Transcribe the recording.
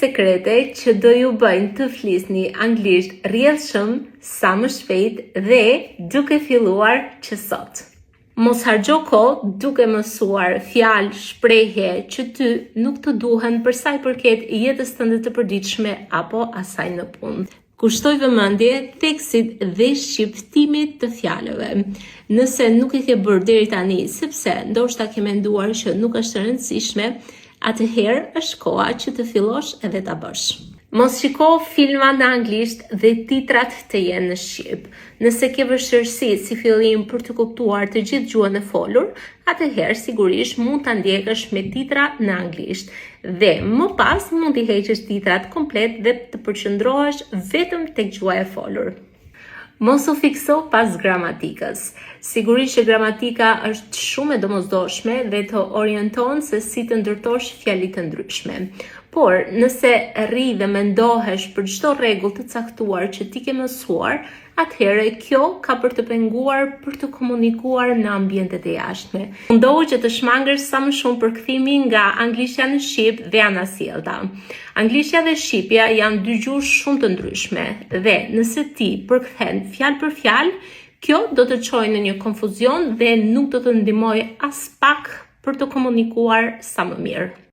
sekrete që do ju bëjnë të flisni anglisht rrjedhshëm sa më shpejt dhe duke filluar që sot. Mos harxho kohë duke mësuar fjalë, shprehje që ty nuk të duhen për sa i përket jetës tënde të përditshme apo asaj në punë. Kushtoj vëmendje theksit dhe shqiptimit të fjalëve. Nëse nuk e ke bërë deri tani, sepse ndoshta ke menduar që nuk është e rëndësishme, atëherë është koha që të fillosh edhe ta bësh. Mos shiko filma në anglisht dhe titrat të jenë në shqip. Nëse ke vështirësi si fillim për të kuptuar të gjithë gjuhën e folur, atëherë sigurisht mund ta ndjekësh me titra në anglisht dhe më pas mund t'i heqësh titrat komplet dhe të përqendrohesh vetëm tek gjuha e folur. Mos u fikso pas gramatikës. Sigurisht që gramatika është shumë e domosdoshme dhe të orienton se si të ndërtosh fjali të ndryshme. Por, nëse rri dhe mendohesh për çdo rregull të caktuar që ti ke mësuar, atëherë kjo ka për të penguar për të komunikuar në ambientet e jashtme. Mundohu që të shmangësh sa më shumë përkthimin nga anglishtja në shqip dhe anasjellta. Anglishtja dhe shqipja janë dy gjuhë shumë të ndryshme dhe nëse ti përkthen fjalë për fjalë, kjo do të çojë në një konfuzion dhe nuk do të ndihmojë aspak për të komunikuar sa më mirë.